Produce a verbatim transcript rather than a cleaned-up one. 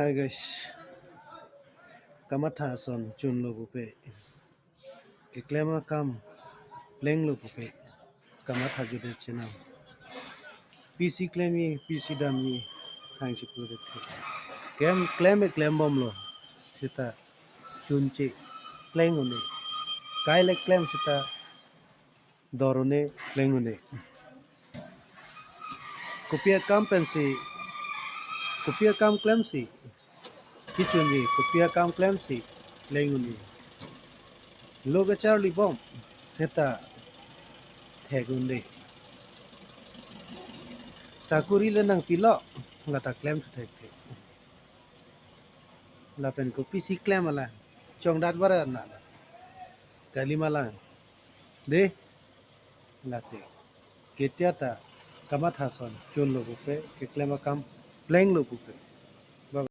Hi guys, kamatha ason chunlo pupe, keklem akam plenglo pupe, kamatha jude chenam. Pisi klemji, pisi damji, thang chipu de the. Klem, klem e klembomlo, seta chunche pleng un-e. Kaile klem seta dor un-e, pleng un-e. Kopi akam pensi, kopi akam klemsi kechunji, kopi akam klemsi pleng un-e. Lo kacharlibom seta thek un-e. Sakuri le nangpilo, lata klem thu thekthe. Lapen kopisi klem ala, chongdat bara na. Kali malang. De, lasi. Ketia ta kamatha ason chunlo pupe, keklem akam plenglo pupe.